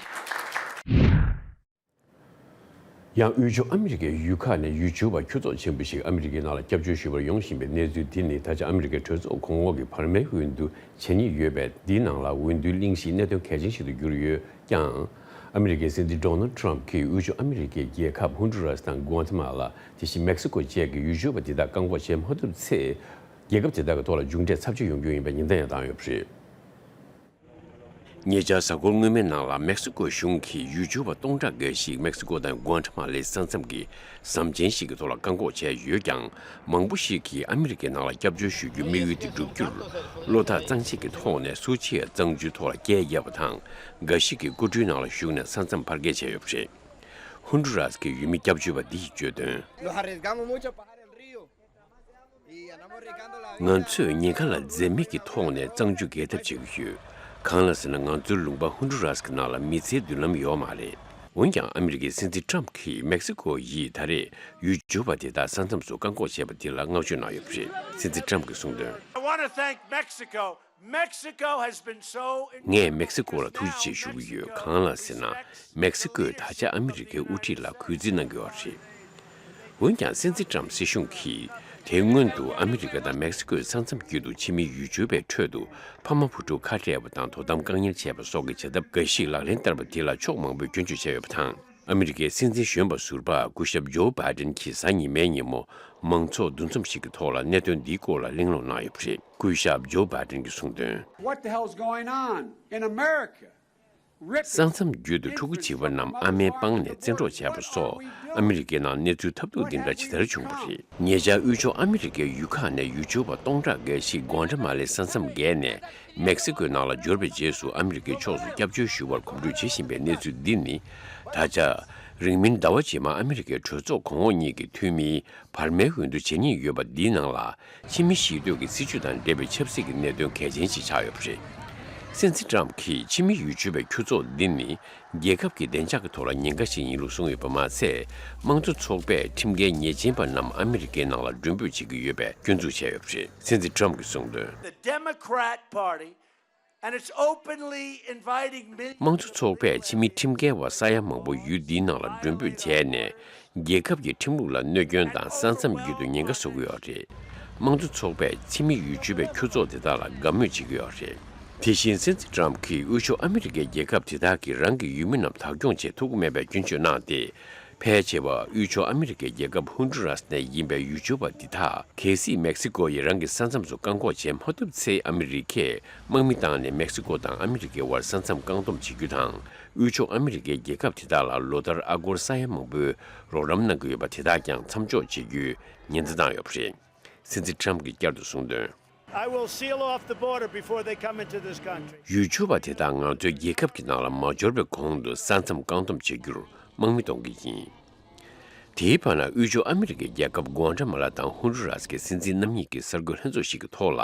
ཡང་དབུས་ཕྱོགས་ཨ་མི་རི་ཀའི་ཡུལ་ཁག་ནས་ཡུལ་སྐོར་བ་ཁྱུ་ཚོགས་ཆེན་པོ་ཞིག་ཨ་མི་རི་ཀའི་ནང་ལ་སྐྱབས་བཅོལ་ཞུ་བར་ཡོང་བཞིན་པའི་གནས་ཚུལ་འདི་ནི་ད་ཆ་ཨ་མི་རི་ཀའི་གྲོས་ཚོགས་གོང་འོག་གི་བར་མའི་འོས་བསྡུ་བྱེད་ཉེན་ཡོད་པས། འདིའི་ནང་ལ་འོས་བསྡུའི་གླེང་གཞིའི་གནད་དོན་གལ་ཆེན་ཞིག་ཏུ་གྱུར་ཡོད་ཀྱང་། ཨ་མི་རི་ཀའི་སྲིད་འཛིན་ཌོ་ནལ་ཌི་ཊརམ་ཕ་གྱིས་དབུས་ཕྱོགས་ཨ་མི་རི་ཀའི་རྒྱལ་ཁབ་ཧོན་ཌུ་རཱས་དང་གུ་ཨ་ཏི་མ་ལ། དེ་བཞིན་མེག་སི་ཀོ་བཅས་ཀྱི་ཡུལ་སྐོར་བ་དེ་དག་བཀག་འགོག་བྱེད་མ་ཐུབ་ཚེ། རྒྱལ་ཁབ་དེ་དག་གི་ཐོག་ལ་མཇུག་འབྲས་ཚབས་ཆེ་ཡོང་རྒྱུ་ཡིན་པའི་ཉེན་བརྡ་ཡང་བཏང་ཡོད་པ་རེད། ཉེ་ཆར་གཟའ་འཁོར་སྔོན་མའི་ནང་ལ་མེག་སི་ཀོ་གཞུང་གིས་ཡུལ་སྐྱོར་བ་སྟོང་ཕྲག་འགའ་ཞིག་མེག་སི་ཀོ་དང་ཀུན་ཊ་མ་ལའི་ས་མཚམས་ཀྱི་ཟམ་ཆེན་ཞིག་གི་ཐོག་ལ་བཀག་འགོག་བྱས་ཡོད་ཀྱང་། མང་པོ་ཞིག་གིས་ཨ་མི་རི་ཀའི་ནང་ལ་སྐྱབས་བཅོལ་ཞུ་རྒྱུའི་དམིགས་ཡུལ་དེ་བསྒྲུབ་རྒྱུར། བློ་ཐག་གཙང་བཅད་ཀྱི་ཐོག་ནས་སུ་ཆི་ཡ་གཙང་ཆུའི་ཐོག་ལ་བསྐྱལ་བརྒྱབ་པ་དང་། འགའ་ཞིག་གིས་སྐུ་མགྲོན་ནང་ལ་ཞུགས་ནས་ས་མཚམས་ཕར་བརྒལ་བྱས་ཡོད་པ་རེད། ཧོན་ཌུ་རཱས་ཀྱི་ཡུལ་མི་སྐྱབས་བཅོལ་བ་འདི་ཡིས་བརྗོད་དོན། Nos arriesgamos mucho a pasar el río. ང་ཚོས་ཉེན་ཁ་ལ་འཛེམ་མེད་ཀྱི་ཐོག་ནས་གཙང་ཆུ་བརྒལ་ཐབས་བྱེད་ཀྱི་ཡོད། གང་ལ་ཟེར་ན། ང་ཚོའི་ལུང་པ་ཧོན་ཌུ་རཱས་ཀྱི་ནང་ལ་མི་ཚེའི་མདུན་ལམ་ཡོད་མ་རེད། འོན་ཀྱང་། ཨ་མི་རི་ཀའི་སྲིད་འཛིན་ཊམ་གྱིས་མེག་སི་ཀོ་ཡིས་ད་རེས་ཡུལ་སྐྱོར་བ་དེ་དག་ས་མཚམས་སུ་བཀག་འགོག་བྱས་པ་དེ་ལ་བསྔགས་བརྗོད་གནང་ཡོད་པ་རེད། སྲིད་འཛིན་ཊམ་གྱིས་གསུངས་དོན། I want to thank Mexico. Mexico has been so. ངས་མེག་སི་ཀོ་ལ་ཐུགས་རྗེ་ཆེ་ཞུ་གི་ཡོད། གང་ལ་ཟེར་ན། མེག་སི་ཀོས་ད་ཆ་ཨ་མི་རི་ཀའི་དབུ་ཁྲིད་ལ་གུས་བརྩི་གནང་གི་ཡོད་རེད། འོན་ཀྱང་། སྲིད་འཛིན་ཊམ་སྲིད་གཞུང་གིས་དེའི་སྔོན་དུ་ཨ་མི་རི་ཀ་དང་མེག་སི་ཀོའི་ས་མཚམས་བརྒྱུད་དུ་ཕྱི་མི་ཡུལ་སྐྱོར་བའི་ཁྲོད་དུ་ཕ་མ་བུ་ཕྲུག་ཁ་བྲལ་བ་དང་དོ་དམ་བཀག་ཉར་བྱས་པ་སོགས་ཀྱི་བྱ་ཐབས་འགའ་ཞིག་ལག་ལེན་བསྟར་བ་དེ་ལ་ཕྱོགས་མང་པོས་སྐྱོན་བརྗོད་བྱས་ཡོད་པ་དང་། ཨ་མི་རི་ཀའི་སྲིད་འཛིན་གཞོན་པ་ཟུར་པ་སྐུ་ཞབས་ཇོ་བྷའི་ཌེན་གྱིས་གཟའ་ཉི་མའི་ཉིན་མོ་མང་ཚོགས་འདུ་འཛོམས་ཤིག་གི་ཐོག་ལ་གནད་དོན་འདིའི་སྐོར་ལ་གླེང་སློང་གནང་ཡོད་པ་རེད། སྐུ་ཞབས་ཇོ་བྷའི་ཌེན་གྱིས་གསུངས་དོན། What the hell's going on in America? ས་མཚམས་བརྒྱུད་དུ་ཕྲུ་གུ་བྱིས་པ་རྣམས་ཨ་མའི་པང་ནས་བཙན་འཕྲོག་བྱས་པ་སོགས། ཨ་མི་རི་ཀའི་ནང་གནས་ཚུལ་ཐབས་སྡུག་འདི་འདྲ་ཇི་ལྟར་བྱུང་བ་རེད། ཉེ་ཆར་དབུས་ཕྱོགས་ཨ་མི་རི་ཀའི་ཡུལ་ཁག་ནས་ཡུལ་སྐྱོར་བ་སྟོང་ཕྲག་འགའ་ཞིག་གུ་ཨན་ཊ་མ་ལའི་ས་མཚམས་བརྒལ་ནས་མེག་སི་ཀོའི་ནང་ལ་འབྱོར་བའི་རྗེས་སུ། ཨ་མི་རི་ཀའི་ཕྱོགས་སུ་སྐྱབས་བཅོལ་ཞུ་བར་གོམ་བགྲོད་བྱེད་བཞིན་པའི་གནས་ཚུལ་འདི་ནི། ད་ཆ་རིང་མིན་ཟླ་བ་རྗེས་མ་ཨ་མི་རི་ཀའི་གྲོས་ཚོགས་གོང་འོག་གཉིས་ཀྱི་འཐུས་མིའི་བར་མའི་འོས་བསྡུ་བྱེད་ཉེན་ཡོད་པ་འདིའི་ནང་ལ། ཕྱི་མི་གཞིས་སྡོད་ཀྱི་སྲིད་བྱུས་དང་འབྲེལ་བའི་ཆབ་སྲིད་ཀྱི་གནད་དོན་གལ་ཆེན་ཞིག་ཆགས་ཡོད་པ་རེད། སྲིད་འཛིན་ཊམ་གྱིས་ཕྱི་མི་ཡུལ་སྐྱོར་བའི་ཁྱུ་ཚོགས་འདི་ནི། རྒྱལ་ཁབ་ཀྱི་བདེ་འཇགས་ཀྱི་ཐོག་ལ་ཉེན་ཁ་ཞིག་ཡིན་ལུགས་གསུངས་ཡོད་པ་མ་ཟད། དམངས་གཙོ་ཚོགས་པས་ཁྲིམས་འགལ་ཉེས་ཅན་པ་རྣམས་ཨ་མི་རི་ཀའི་ནང་ལ་མགྲོན་འབོད་བྱེད་ཀྱི་ཡོད་པའི་སྐྱོན་འཛུགས་བྱས་ཡོད་པ་རེད། སྲིད་འཛིན་ཊམ་གྱིས་གསུངས་དོན། The Democrat Party and it's openly inviting millions དམངས་གཙོ་ཚོགས་པས་ཕྱི་མི་ཁྲིམས་འགལ་བ་ས་ཡ་མང་པོ་ཡུལ་འདིའི་ནང་ལ་མགྲོན་འབོད་བྱས་ནས། རྒྱལ་ཁབ་ཀྱི་ཁྲིམས་ལུགས་ལ་གནོད་སྐྱོན་དང་ས་མཚམས་བརྒྱུད་དུ་ཉེན་ཁ་བཟོ་གི་ཡོད་རེད། དམངས་གཙོ་ཚོགས་པས་ཕྱི་མི་ཡུལ་སྐྱོར་བའི་ཁྱུ་ཚོགས་དེ་དག་ལ་དགའ་མོས་བྱེད་ཀྱི་ཡོད་རེད། དེ་བཞིན་སྲིད་འཛིན་ཊམ་གྱིས་དབུས་ཕྱོགས་ཨ་མི་རི་ཀའི་རྒྱལ་ཁབ་དེ་དག་གིས་རང་གི་ཡུལ་མི་རྣམས་བདག་སྐྱོང་བྱེད་ཐུབ་ཀྱི་མེད་པའི་སྐྱོན་བརྗོད་གནང་སྟེ། ཕལ་ཆེ་བ་དབུས་ཕྱོགས་ཨ་མི་རི་ཀའི་རྒྱལ་ཁབ་ཧོན་ཌུ་རཱས་ནས་ཡིན་པའི་ཡུལ་སྐྱོར་བ་འདི་དག་གལ་སྲིད་མེག་སི་ཀོ་ཡིས་རང་གི་ས་མཚམས་སུ་བཀག་འགོག་བྱེད་མ་ཐུབ་ཚེ། ཨ་མི་རི་ཀས་དམག་མི་བཏང་ནས་མེག་སི་ཀོ་དང་ཨ་མི་རི་ཀའི་དབར་ས་མཚམས་བཀག་སྡོམ་བྱེད་རྒྱུ་དང་། དབུས་ཕྱོགས་ཨ་མི་རི་ཀའི་རྒྱལ་ཁབ་དེ་དག་ལ་ལོ་ལྟར་ཨ་སྒོར་ས་ཡ་མང་པོའི་རོགས་རམ་གནང་གི་ཡོད་པ་དེ་དག་ཀྱང་མཚམས་འཇོག་བྱེད་རྒྱུའི་ཉེན་བརྡ་བཏང་ཡོད་པ་རེད། སྲིད་འཛིན་ཊམ་གྱིས་བསྐྱར་དུ་གསུངས་དོན། I will seal off the border before they come into this country. ཡུལ་སྐྱོར་བ་དེ་དག་ང་ཚོའི་རྒྱལ་ཁབ་ཀྱི་ནང་ལ་མ་འབྱོར་བའི་གོང་དུ་ས་མཚམས་བཀག་སྡོམ་བྱེད་རྒྱུར་དམག་མི་གཏོང་གི་ཡིན། དེའི་བར་ན། དབུས་ཕྱོགས་ཨ་མི་རི་ཀའི་རྒྱལ་ཁབ་གུ་ཨན་ཊ་མ་ལ་དང་ཧོན་ཌུ་རཱས་ཀྱི་སྲིད་འཛིན་རྣམ་གཉིས་ཀྱིས་གསར་འགོད་ལྷན་ཚོགས་ཤིག་གི་ཐོག་ལ།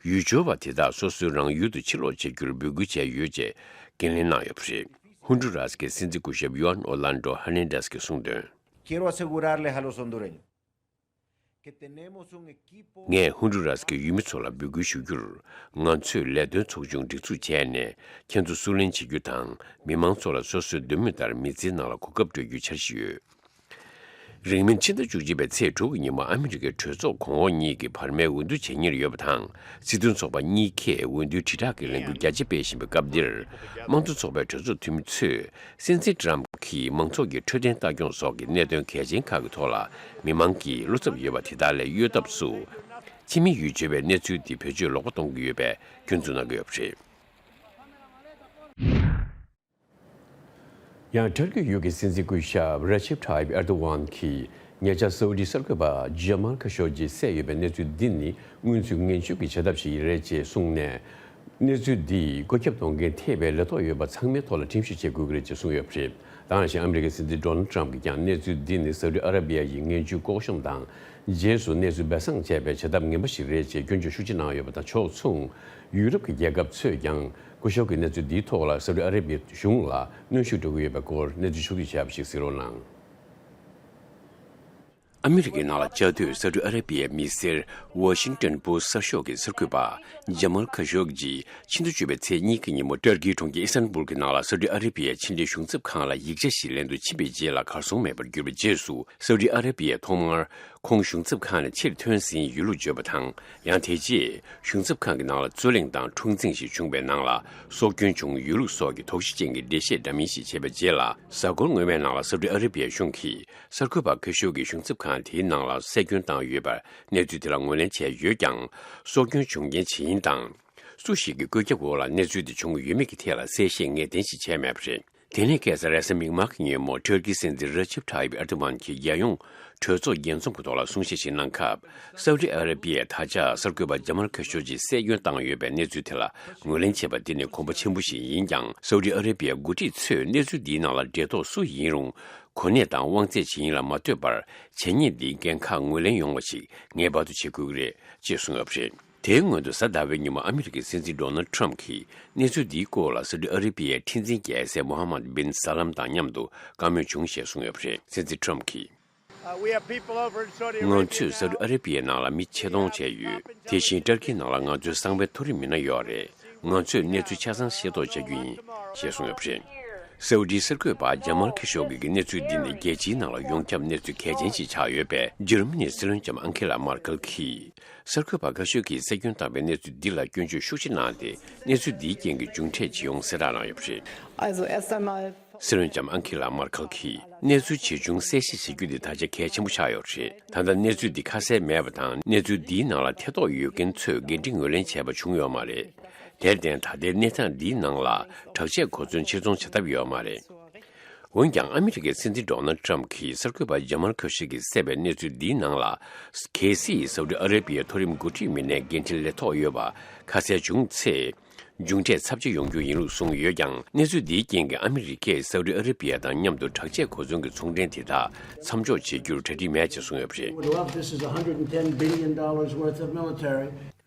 ཡུལ་སྐྱོར་བ་དེ་དག་སོ་སོའི་རང་ཡུལ་དུ་ཕྱིར་ལོག་བྱེད་རྒྱུར་འབོད་སྐུལ་བྱས་ཡོད་ཅེས་འགན་ལེན་གནང་ཡོད་པ་རེད། ཧོན་ཌུ་རཱས་ཀྱི་སྲིད་འཛིན་སྐུ་ཞབས་ཡུ་ཨན་ཨོ་ལན་ཌོ་ཧར་ནན་ཌེས་ཀྱིས་གསུངས་དོན། Quiero asegurarles a los hondureños que tenemos un equipo. ངས་ཧོན་ཌུ་རཱས་ཀྱི་ཡུལ་མི་ཚོ་ལ་འབོད་སྐུལ་ཞུ་རྒྱུར། ང་ཚོས་ལས་དོན་ཚོགས་ཆུང་སྒྲིག་འཛུགས་བྱས་ནས། ཁྱེད་ཚོ་བསུ་ལེན་བྱེད་རྒྱུ་དང་། མི་མང་ཚོ་ལ་སོ་སོའི་འདོད་མོས་ལྟར་མི་ཚེའི་ནང་ལ་གོ་སྐབས་སྤྲོད་རྒྱུའི་འཆར་གཞི་ཡོད། རིང་མིན་ཕྱི་ཟླ་བཅུ་གཅིག་པའི་ཚེས་དྲུག་གི་ཉིན་མོ་ཨ་མི་རི་ཀའི་གྲོས་ཚོགས་གོང་འོག་གཉིས་ཀྱི་བར་མའི་འོས་བསྡུ་བྱེད་ཉེར་ཡོད་པ་དང་། སྲིད་དོན་ཚོགས་པ་གཉིས་ཀས་འོས་བསྡུའི་དྲིལ་བསྒྲགས་ཀྱི་ལས་འགུལ་རྒྱ་ཆེ་སྤེལ་བཞིན་པའི་སྐབས་འདིར། དམངས་གཙོ་ཚོགས་པའི་གྲོས་ཚོགས་འཐུས་མི་ཚོས། སྲིད་འཛིན་ཊམ་གྱིས་མང་ཚོགས་ཀྱི་འཕྲོད་བསྟེན་ལྟ་སྐྱོང་སོགས་ཀྱི་གནད་དོན་གལ་ཆེན་ཁག་གི་ཐོག་ལ། མི་མང་གིས་བློ་འཚབ་ཡོད་པ་དེ་དག་ལས་གཡོལ་ཐབས་སུ། ཕྱི་མི་ཡུལ་སྐྱོར་བའི་གནས་ཚུལ་འདི་བེད་སྤྱོད་ལོག་པ་གཏོང་གི་ཡོད་པའི་སྐྱོན་འཛུགས་གནང་གི་ཡོད་པ་རེད། ཡང་། ཏུར་ཀི་ཡུལ་གྱི་སྲིད་འཛིན་སྐུ་ཞབས་ར་ཅེབ་ཐཱ་ཡིབ་ཨེར་དོ་ཝན་གྱིས་ཉེ་ཆར་སའུ་ཌི་གསར་འགོད་པ་ཇ་མལ་ཁ་ཤོ་ཇི་བསད་ཡོད་པའི་གནས་ཚུལ་འདི་ནི་སྔོན་ཚུད་ངན་སྤྱོད་ཀྱི་བྱ་ཐབས་ཤིག་རེད་ཅེས་གསུངས་ནས། གནས་ཚུལ་འདིས་བཀོད་ཁྱབ་གཏོང་མཁན་ཐེ་བའི་ལས་ཐོག་ཡོད་པ་ཚང་མའི་ཐོག་ལ་ཁྲིམས་ཞིབ་བྱེད་དགོས་ཀྱི་རེད་ཅེས་གསུངས་ཡོད་པ་རེད། དེ་ནང་བཞིན་ཨ་མི་རི་ཀའི་སྲིད་འཛིན་ཌོ་ནལ་ཊམ་གྱིས་ཀྱང་གནས་ཚུལ་འདི་ནི་སའུ་ཌི་ཨ་ར་བི་ཡ་ཡི་ངན་ཇུས་ལྐོག་ཤོམ་དང་། རྗེས་སུ་གནས་ཚུལ་སྦས་གསང་བྱས་པའི་བྱེད་ཐབས་ངན་པ་ཞིག་རེད་ཅེས་སྐྱོན་བརྗོད་ཤུགས་ཆེ་གནང་ཡོད་པ་དང་། ཕྱོགས་མཚུངས་ཡུ་རོབ་ཀྱི་རྒྱལ་ཁབ་ཚོས་ཀྱང་སྐུ་ཞབས་ཀྱི་གནས་ཚུལ་འདིའི་ཐོག་ལ་སའུ་ཌི་ཨ་ར་བི་ཡའི་གཞུང་ལ་གནོན་ཤུགས་སྤྲོད་ཀྱི་ཡོད་པའི་སྐོར་གནས་ཚུལ་ཕྱོགས་བསྡུས་བྱས་པ་ཞིག་གཟིགས་རོགས་གནང་། ཨ་མི་རི་ཀའི་ནང་ལ་བཅའ་སྡོད་སའུ་ཌི་ཨ་ར་བི་ཡའི་མི་སེར་ཝ་ཤིང་ཏོན་པོ་སི་ཊི་གསར་ཤོག་གི་གསར་འགོད་པ་ཇ་མལ་ཁ་ཤོ་ཇི་ཕྱི་ཟླ་བཅུ་པའི་ཚེས་གཉིས་ཀྱི་ཉིན་མོ་ཏུར་ཀིའི་གྲོང་ཁྱེར་ཨི་སྟན་བུལ་གྱི་ནང་ལ་སའུ་ཌི་ཨ་ར་བི་ཡའི་ཕྱི་འབྲེལ་གཞུང་ཚབ་ཁང་ལ་ཡིག་ཆ་ཞིག་ལེན་དུ་ཕྱིན་པའི་རྗེས་ལ་གར་སོང་མེད་པར་གྱུར་པའི་རྗེས་སུ། སའུ་ཌི་ཨ་ར་བི་ཡས་ཐོག་མར་ ཁོང་གཞུང་ཚབ་ཁང་ནས་ཕྱིར་ཐོན་ཟིན་ཡོད་ལུགས་བརྗོད་པ་དང་། ཡང་དེ་རྗེས་གཞུང་ཚབ་ཁང་གི་ནང་ལ་རྩོད་གླེང་དང་འཁྲུག་འཛིང་ཞིག་བྱུང་བའི་ནང་ལ་སྲོག་སྐྱོན་བྱུང་ཡོད་ལུགས་སོགས་ཀྱི་དོགས་གཞི་ཅན་གྱི་འགྲེལ་བཤད་འདྲ་མིན་ཞིག་བྱས་པའི་རྗེས་ལ། གཟའ་འཁོར་སྔོན་མའི་ནང་ལ་སའུ་ཏི་ཨ་རི་བི་ཡའི་གཞུང་གིས་གསར་འགོད་པ་ཁ་ཤོར་གྱི་གཞུང་ཚབ་ཁང་དེའི་ནང་ལ་གསལ་སྐྱོན་བཏང་ཡོད་པར་གནས་ཚུལ་དེ་ལ་ངོས་ལེན་བྱས་ཡོད་ཀྱང་། སྲོག་སྐྱོན་བྱུང་རྐྱེན་ཇི་ཡིན་དང་། སུ་ཞིག་གི་བཀོད་ཁྱབ་འོག་ལ་གནས་ཚུལ་དེ་བྱུང་ཡོད་མེད་ཀྱི་ཐད་ལ་གསལ་བཤད་ངེས་གཏན་ཞིག་བྱས་མེད་པ་རེད། དེ་ནས་ཁ་སང་རེས་གཟའ་མིག་དམར་གྱི་ཉིན་མོ་ཏུར་ཀིའི་སྲིད་འཛིན་ར་ཇིབ་ཐ་ཡིབ་ཨར་དུ་མན་གྱིས་རྒྱལ་ཡོངས་གྲོས་ཚོགས་རྒྱས་འཛོམས་ཀྱི་ཐོག་ལ་གསུང་བཤད་ཞིག་གནང་སྐབས། སའུ་ཏི་ཨ་རི་བི་ཡས་ད་ཆ་གསར་འགོད་པ་ཇ་མལ་ཁ་ཤོ་ཇི་གསལ་སྐྱོན་བཏང་ཡོད་པའི་གནས་ཚུལ་དེ་ལ་ངོས་ལེན་བྱས་པ་འདི་ནི་གོམ་པ་ཆེན་པོ་ཞིག་ཡིན་ཀྱང་། སའུ་ཏི་ཨ་རི་བི་ཡའི་འགོ་ཁྲིད་ཚོས་གནས་ཚུལ་འདིའི་ནང་ལ་འབྲེལ་ཐོགས་སུ་ཡིན་རུང་། གོ་གནས་དང་དབང་ཚད་ཇི་ཡིན་ལ་མ་ལྟོས་པར། བྱས་ཉེས་འདིའི་འགན་ཁག་ངོས་ལེན་ཡོང་བ་ཞིག་ངེས་པར་དུ་བྱེད་དགོས་ཀྱི་རེད་ཅེས་གསུངས་ཡོད་པ་རེད། དེའི་སྔོན་དུ་གཟའ་ཟླ་བའི་ཉིན་མོ་ཨ་མི་རི་ཀའི་སྲིད་འཛིན་ཌོ་ནལ་ཊམ་གྱིས་གནས་ཚུལ་འདིའི་སྐོར་ལ་སའུ་ཏི་ཨ་རི་བི་ཡའི་ཁྲི་འཛིན་རྒྱལ་སྲས་མོ་ཧ་མད་བིན་ས་ལམ་དང་མཉམ་དུ་བཀའ་མོལ་བྱུང་ཞེས་གསུངས་ཡོད་པ་རེད། སྲིད་འཛིན་ཊམ་གྱིས། Uh, we have people over in Saudi Arabia. ང་ཚོས་སའུ་ཏི་ཨ་རི་བི་ཡའི་ནང་ལ་མི་ཆེད་གཏོང་བྱས་ཡོད། དེ་བཞིན་ཏུར་ཀིའི་ནང་ལ་ང་ཚོའི་གསང་བའི་མཐོ་རིམ་མི་སྣ་ཡོད་རེད། ང་ཚོས་གནས་ཚུལ་ཆ་ཚང་ཤེས་རྟོགས་བྱ་རྒྱུ་ཡིན་ཞེས་གསུངས་ཡོད་པ་རེད། སའུ་ཏིའི་གསར་འགོད་པ་ཇ་མལ་ཁེ་ཤོ་གི་གི་གནས་ཚུལ་འདི་ནི་རྒྱལ་སྤྱིའི་ནང་ལ་ཡོངས་ཁྱབ་གནས་ཚུལ་གལ་ཆེན་ཞིག་ཆགས་ཡོད་པས། འཇར་མ་ནིའི་སྲིད་བློན་ལྕམ་ཨང་ཁེ་ལ་མར་ཁལ་གྱིས་གསར་འགོད་པ་ཁ་ཤོ་གིས་གསལ་སྐྱོན་བཏང་པའི་གནས་ཚུལ་འདི་ལ་སྐྱོན་བརྗོད་ཤུགས་ཆེ་གནང་སྟེ། གནས་ཚུལ་འདིའི་རྐྱེན་གྱིས་མཇུག་འབྲས་ཇི་ཡོང་གསལ་བསྒྲགས་གནང་ཡོད་པ་རེད། Also, erst einmal སྲིད་བློན་ལྕམ་ཨང་ཁེ་ལ་མར་ཁལ་གྱིས་གནས་ཚུལ་ཇི་བྱུང་གསལ་བཤད་བྱེད་རྒྱུ་དེ་ད་ཆ་གལ་ཆེན་པོ་ཆགས་ཡོད་པ་རེད། ད་ལྟ་གནས་ཚུལ་འདི་ཁ་གསལ་མེད་པ་དང་། གནས་ཚུལ་འདིའི་ནང་ལ་ཐེ་གཏོགས་ཡོད་མཁན་ཚོས་འགན་འཁྲི་ངོས་ལེན་བྱས་པ་བྱུང་ཡོད་མ་རེད། དེར་བརྟེན། ད་ལྟའི་གནས་སྟངས་འདིའི་ནང་ལ་དྲག་ཆས་གོ་མཚོན་ཕྱིར་ཚོང་བྱ་ཐབས་ཡོད་མ་རེད། འོན་ཀྱང་། ཨ་མི་རི་ཀའི་སྲིད་འཛིན་ཌོ་ནལ་ཊམ་གྱིས་གསར་འགོད་པ་ཇ་མལ་ཁོ་ཤི་གིས་གསལ་བའི་གནས་ཚུལ་འདིའི་ནང་ལ། གལ་སྲིད་སའུ་ཏི་ཨ་རེ་བི་ཡའི་མཐོ་རིམ་འགོ་ཁྲིད་མི་སྣའི་འགན་འཁྲི་ལས་ཐོག་ཡོད་པ་ཁ་གསལ་བྱུང་ཚེ། མཇུག་འབྲས་ཚབས་ཆེ་ཡོང་རྒྱུ་ཡིན་ལུགས་གསུངས་ཡོད་ཀྱང་། གནས་ཚུལ་འདིའི་རྐྱེན་གྱིས་ཨ་མི་རི་ཀས་སའུ་ཏི་ཨ་རེ་བི་ཡ་དང་མཉམ་དུ་དྲག་ཆས་གོ་མཚོན་གྱི་ཚོང་འབྲེལ་དེ་དག་མཚམས་འཇོག་བྱེད་རྒྱུར་གྲ་སྒྲིག་མེད་ཅེས་གསུངས་ཡོད་པ་རེད། Would love, this is a hundred and ten billion dollars worth of military.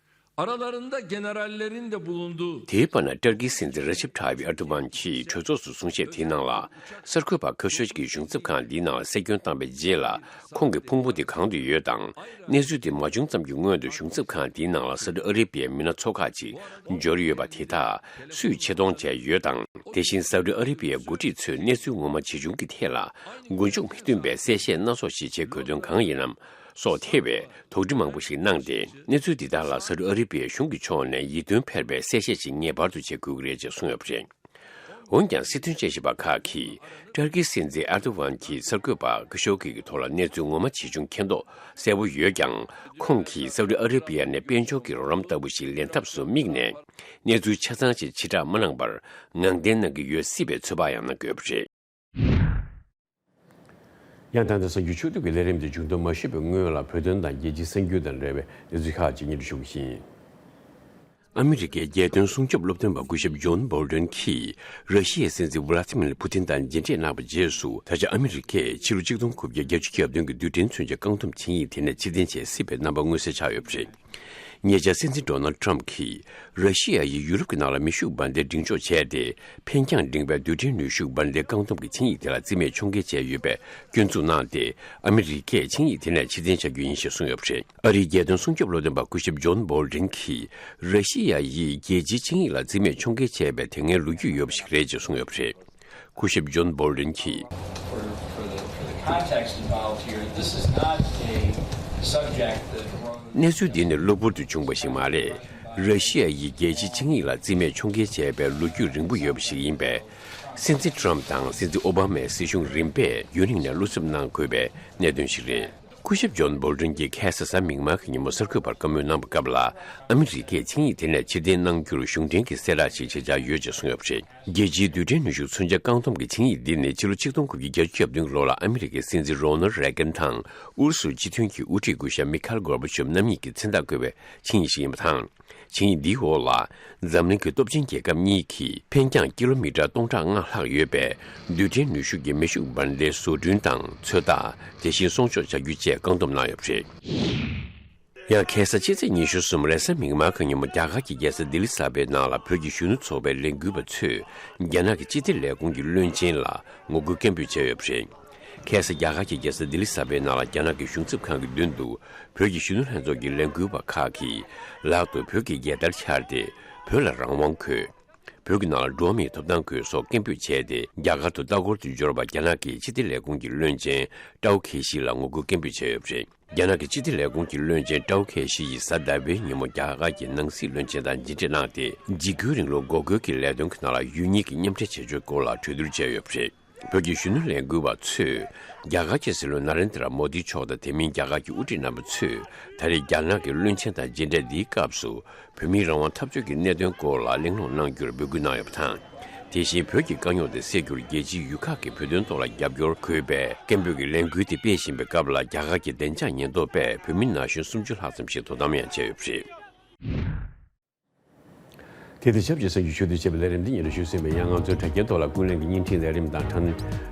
Aralarında generallerin de bulunduğu དེའི་བར་ན། ཏུར་ཀིའི་སྲིད་འཛིན་ར་ཇིབ་ཐ་ཡིབ་ཨར་དུ་མན་གྱིས་གྲོས་ཚོགས་སུ་གསུང་བཤད་དེའི་ནང་ལ། གསར་འགོད་པ་ཁ་ཤོ་གིས་གཞུང་ཚབ་ཁང་འདིའི་ནང་ལ་གསལ་སྐྱོན་བཏང་པའི་རྗེས་ལ། ཁོང་གི་ཕུང་པོ་དེ་གང་དུ་ཡོད་དང་། གནས་ཚུལ་དེ་མ་བྱུང་ཙམ་གྱི་སྔོན་དུ་གཞུང་ཚབ་ཁང་དེའི་ནང་ལ་སའུ་ཏི་ཨ་རེ་བི་ཡའི་མི་སྣ་ཚོ་ཁག་ཅིག་འབྱོར་ཡོད་པ་དེ་དག་སུས་ཆེད་གཏོང་བྱས་ཡོད་དང་། དེ་བཞིན་སའུ་ཏི་ཨ་རེ་བི་ཡའི་འགོ་ཁྲིད་ཚོས་གནས་ཚུལ་ངོ་མ་ཇི་བྱུང་གི་ཐད་ལ་མགོ་མཇུག་མི་མཐུན་པའི་གསལ་བཤད་སྣ་ཚོགས་ཤིག་བྱེད་དགོས་དོན་གང་ཡིན་ནམ་སོགས་ཐེ་བའི་དོགས་འདྲི་མང་པོ་ཞིག་གནང་སྟེ། གནས་ཚུལ་འདི་དག་ལ་སའུ་ཏི་ཨ་རེ་བི་ཡའི་གཞུང་གི་ཕྱོགས་ནས་ཡིད་རྟོན་འཕེར་བའི་གསལ་བཤད་ཅིག་ངེས་པར་དུ་བྱེད་དགོས་ཀྱི་རེད་ཅེས་གསུངས་ཡོད་པ་རེད། འོན་ཀྱང་། སྲིད་དོན་དཔྱད་ཞིབ་པ་ཁག་གིས། ཏུར་ཀིའི་སྲིད་འཛིན་ཨར་དོ་ཝན་གྱིས་གསར་འགོད་པ་ཁ་ཤོ་གི་གི་ཐོག་ལ་གནས་ཚུལ་ངོ་མ་ཇི་བྱུང་མཁྱེན་རྟོགས་གསལ་པོ་ཡོད་ཀྱང་། ཁོང་གིས་སའུ་ཏི་ཨ་རེ་བི་ཡ་ནས་དཔལ་འབྱོར་གྱི་རོགས་རམ་ལྟ་བུ་ཞིག་ལེན་ཐབས་སུ་དམིགས་ནས། གནས་ཚུལ་ཆ་ཚང་ཞིག་ཕྱིར་བསྒྲགས་མ་གནང་བར་ངང་འདེད་གནང་གི་ཡོད་སྲིད་པའི་ཚོད་དཔག་ཡང་གནང་དགོས་པ་རེད། ཡང་ད་ལྟ་གསར་འགྱུར་ཕྱོགས་བསྡུས་ཀྱི་ལས་རིམ་དེ་མཇུག་བསྡོམས་མ་ཞུས་པའི་སྔོན་ལ། བོད་དོན་དང་རྒྱལ་སྤྱིའི་གསར་འགྱུར་དང་འབྲེལ་བའི་གནས་ཚུལ་ཁག་ཅིག་སྙན་སྒྲོན་ཞུ་གི་ཡིན། ཨ་མི་རི་ཀའི་རྒྱལ་དོན་སྲུང་སྐྱོབ་སློབ་སྟོན་པ་སྐུ་ཞབས་ཇོན་བྷོལ་ཌོན་གྱིས། ར་ཤི་ཡའི་སྲིད་འཛིན་ཝ་ལ་ཏི་མིར་ཕུ་ཏིན་དང་མཇལ་འཕྲད་གནང་བའི་རྗེས་སུ། ད་ཆ་ཨ་མི་རི་ཀས་ཕྱི་ལོ་ཆིག་སྟོང་དགུ་བརྒྱ་བརྒྱད་ཅུ་གྱ་བདུན་གྱི་རྡུལ་ཕྲན་མཚོན་ཆ་རྐང་འཐུམ་ཆིངས་ཡིག་དེ་ནས་ཕྱིར་འཐེན་བྱེད་སྲིད་པའི་རྣམ་པ་མངོན་གསལ་ཆགས་ཡོད་པ་རེད། ཉེ་ཆར་སྲིད་འཛིན་ཌོ་ནལ་ཊམ་གྱིས། ར་ཤི་ཡ་ཡིས་ཡུ་རོབ་ཀྱི་ནང་ལ་མེ་ཤུགས་འབར་མདེལ་འབྲིང་འཇོག་བྱས་ཏེ། འཕེན་རྒྱང་འབྲིང་བའི་རྡུལ་ཕྲན་ནུས་ཤུགས་འབར་མདེལ་རྐང་འཐུམ་གྱི་ཆིངས་ཡིག་དེ་ལ་རྩིས་མེད་ཕྱོགས་འགལ་བྱས་ཡོད་པའི་སྐྱོན་འཛུགས་གནང་སྟེ། ཨ་མི་རི་ཀས་ཆིངས་ཡིག་དེ་ནས་ཕྱིར་འཐེན་བྱ་རྒྱུ་ཡིན་ཞེས་གསུངས་ཡོད་པ་རེད། ཨ་རིའི་རྒྱལ་དོན་སྲུང་སྐྱོབ་སློབ་སྟོན་པ་སྐུ་ཞབས་ཇོན་བྷོལ་ཌིན་གྱིས། ར་ཤི་ཡ་ཡིས་རྒྱལ་སྤྱིའི་ཆིངས་ཡིག་ལ་རྩིས་མེད་ཕྱོགས་འགལ་བྱས་པའི་དེ་སྔའི་ལོ་རྒྱུས་ཡོད་པ་ཞིག་རེད་ཅེས་གསུངས་ཡོད་པ་རེད། སྐུ་ཞབས་ཇོན་བྷོལ་ཌིན་གྱིས། For, for the, for the context involved here, this is not a subject that arose གནས་ཚུལ་འདི་ནི་གློ་བུར་དུ་བྱུང་བ་ཞིག་མ་རེད། ར་ཤི་ཡ་ཡིས་རྒྱལ་སྤྱིའི་ཆིངས་ཡིག་ལ་རྩིས་མེད་ཕྱོགས་འགལ་བྱས་པའི་ལོ་རྒྱུས་རིང་པོ་ཡོད་པ་ཞིག་ཡིན་པས། སྲིད་འཛིན་ཊམ་དང་སྲིད་འཛིན་ཨོ་བྷ་མའི་སྲིད་གཞུང་རིམ་པས་རྒྱུན་རིང་ནས་བློ་འཚབ་གནང་དགོས་པའི་གནད་དོན་ཞིག་རེད། སྐུ་ཞབས་ཇོན་བྷོལ་ཌིན་གྱིས་ཁ་སང་གཟའ་མིག་དམར་གྱི་ཉིན་མོ་གསར་འགོད་པར་བཀའ་མོལ་གནང་བའི་སྐབས་ལ། ཨ་མི་རི་ཀས་ཆིངས་ཡིག་དེ་ནས་ཕྱིར་འཐེན་གནང་རྒྱུར་གཞུང་འབྲེལ་གྱི་གསལ་བསྒྲགས་ཤིག་བྱེད་འཆར་ཡོད་ཅེས་གསུངས་ཡོད་པ་རེད། རྒྱལ་སྤྱིའི་རྡུལ་ཕྲན་ནུས་ཤུགས་མཚོན་ཆ་རྐང་འཐུམ་གྱི་ཆིངས་ཡིག་འདི་ནི་ཕྱི་ལོ་ཆིག་སྟོང་དགུ་བརྒྱ་བརྒྱད་ཅུ་གྱ་བདུན་ལོ་ལ་ཨ་མི་རི་ཀའི་སྲིད་འཛིན་རོ་ནལ་རེ་གན་དང་ཨུ་རུ་སུའི་སྤྱི་མཐུན་གྱི་དབུ་ཁྲིད་སྐུ་ཞབས་མི་ཁ་ཨེལ་གོར་བྷ་ཆོབ་རྣམ་གཉིས་ཀྱིས་མཚན་རྟགས་བཀོད་པའི་ཆིངས་ཡིག་ཞིག་ཡིན་པ་དང་། ཆིངས་ཡིག་འདིའི་འོག་ལ། འཛམ་གླིང་གི་སྟོབས་ཆེན་རྒྱལ་ཁབ་གཉིས་ཀྱིས་འཕེན་རྒྱང་ཀི་ལོ་མི་ཊར་སྟོང་ཕྲག་ལྔ་ལྷག་ཡོད་པའི་རྡུལ་ཕྲན་ནུས་ཤུགས་ཀྱི་མེ་ཤུགས་འབར་མདེལ་བཟོ་སྐྲུན་དང་ཚོད་ལྟ། དེ་བཞིན་སྲུང་སྐྱོབ་བྱ་རྒྱུ་བཅས་བཀག་སྡོམ་གནང་ཡོད་པ་རེད། ཡང་ཁ་སང་ཕྱི་ཚེས་ཉི་ཤུ་གསུམ་རེས་གཟའ་མིག་དམར་གྱི་ཉིན་མོ་རྒྱ་གར་གྱི་རྒྱལ་ས་ལྡི་ལི་གསར་པའི་ནང་ལ་བོད་ཀྱི་གཞོན་ནུ་ཚོགས་པའི་ལས་འགུལ་པ་ཚོས་རྒྱ་ནག་གི་ཕྱི་དྲིལ་ལས་ཁུངས་ཀྱི་བློན་ཆེན་ལ་ངོ་རྒོལ་སྐད་འབོད་བྱས་ཡོད་པ་རེད། ཁ་སང་རྒྱ་གར་གྱི་རྒྱལ་ས་ལྡི་ལི་གསར་པའི་ནང་ལ་རྒྱ་ནག་གི་གཞུང་ཚབ་ཁང་གི་མདུན་དུ་བོད་ཀྱི་གཞོན་ནུ་ལྷན་ཚོགས་ཀྱི་ལས་འགུལ་པ་ཁག་གིས་ལག་ཏུ་བོད་ཀྱི་རྒྱལ་དར་འཕྱར་ཏེ་བོད་ལ་རང་དབང་དགོས། བོད་ཀྱི་ནང་ལ་འགྲོ་བ་མིའི་ཐོབ་ཐང་དགོས་སོགས་སྐད་འབོད་བྱས་ཏེ། རྒྱ་གར་དུ་ལྟ་སྐོར་དུ་འབྱོར་བ་རྒྱ་ནག་གི་ཕྱི་དྲིལ་ལས་ཁུངས་ཀྱི་བློན་ཆེན་ཀྲའོ་ཁེ་ཤི་ལ་ངོ་རྒོལ་སྐད་འབོད་བྱས་ཡོད་པ་རེད། རྒྱ་ནག་གི་ཕྱི་དྲིལ་ལས་ཁུངས་ཀྱི་བློན་ཆེན་ཀྲའོ་ཁེ་ཤི་ཡིས་གཟའ་ཟླ་བའི་ཉིན་མོ་རྒྱ་གར་གྱི་ནང་སྲིད་བློན་ཆེན་དང་མཇལ་འཕྲད་གནང་སྟེ། འཇིགས་སྐུལ་རིང་ལུགས་འགོག་རྒོལ་གྱི་ལས་དོན་གྱི་ནང་ལ་ཡུལ་གཉིས་ཀྱིས་མཉམ་འབྲེལ་བྱེད་ཕྱོགས་སྐོར་ལ་གྲོས་བསྡུར་བྱས་ཡོད་པ་རེད། བོད་ཀྱི་གཞོན་ནུ་ལས་འགུལ་བ་ཚོས་རྒྱ་གར་གྱི་སྲིད་བློན་ན་རེན་དྲ་མོ་དི་མཆོག་དང་། དེ་མིན་རྒྱ་གར་གྱི་དབུ་ཁྲིད་རྣམ་པ་ཚོས་ད་རེས་རྒྱ་ནག་གི་བློན་ཆེན་དང་མཇལ་འཕྲད་འདིའི་སྐབས་སུ། བོད་མིའི་རང་དབང་འཐབ་རྩོད་ཀྱི་གནད་དོན་སྐོར་ལ་གླེང་སློང་གནང་རྒྱུར་འབོད་སྐུལ་གནང་ཡོད་པ་དང་། དེ་བཞིན་བོད་ཀྱི་དཀའ་རྙོག་དེ་སེལ་རྒྱུར་རྒྱལ་སྤྱིའི་ཡུལ་ཁག་གིས་བོད་དོན་ཐོག་ལ་རྒྱབ་སྐྱོར་དགོས་པའི་སྐད་འབོད་ཀྱི་ལས་འགུལ་དེ་སྤེལ་བཞིན་པའི་སྐབས་ལ། རྒྱ་གར་གྱི་བདེ་འཇགས་ཉེན་རྟོག་པས་བོད་མི་ན་གཞོན་སུམ་ཅུ་ལྷག་ཙམ་ཞིག་དོ་དམ་ཡང་བྱས་ཡོད་པ་རེད། དེ་དང་ཆབས་ཅིག་གསར་འགྱུར་ཞུ་གཏུག་བྱས་པའི་ལས་རིམ་འདི་ཉིན་རེ་ཞུ་ཟིན་པའི་ཡང་། ང་ཚོའི་དྲ་རྒྱའི་ཐོག་ལ་ཀུན་གླེང་གི་བརྙན་འཕྲིན་ལས་རིམ་དང་། དྲ་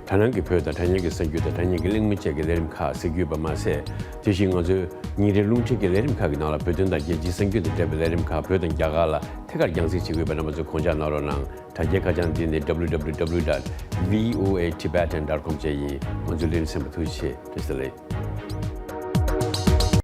དྲ་སྣང་གི་བོད་དང་དྲ་བརྙན་གྱི་གསར་འགྱུར་དང་། དྲ་བརྙན་གྱི་གླེང་མོལ་བཅས་ཀྱི་ལས་རིམ་ཁག་གསན་རྒྱུ་ཡོད་པ་མ་ཟད། དེ་བཞིན་ང་ཚོའི་ཉིན་རེའི་རླུང་འཕྲིན་གྱི་ལས་རིམ་ཁག་གི་ནང་ལ་བོད་དོན་དང་རྒྱལ་སྤྱིའི་གསར་འགྱུར་དང་འབྲེལ་བའི་ལས་རིམ་ཁག་བོད་དང་རྒྱ་གར་ལ་ཐད་ཀར་རྒྱང་སྲིང་བྱེད་ཀྱི་ཡོད་པ། རྣམ་པ་ཚོས་དགོངས་འཇགས་གནང་རོགས་གནང་། དྲ་རྒྱའི་ཁ་བྱང་འདི་ནི་www dot voatibetan dot com བཅས་ཡིན། ང་ཚོའི་ལས་རིམ་གསན་པར་ཐུགས་རྗེ་ཆེ། བཀྲ་ཤིས་བདེ་ལེགས།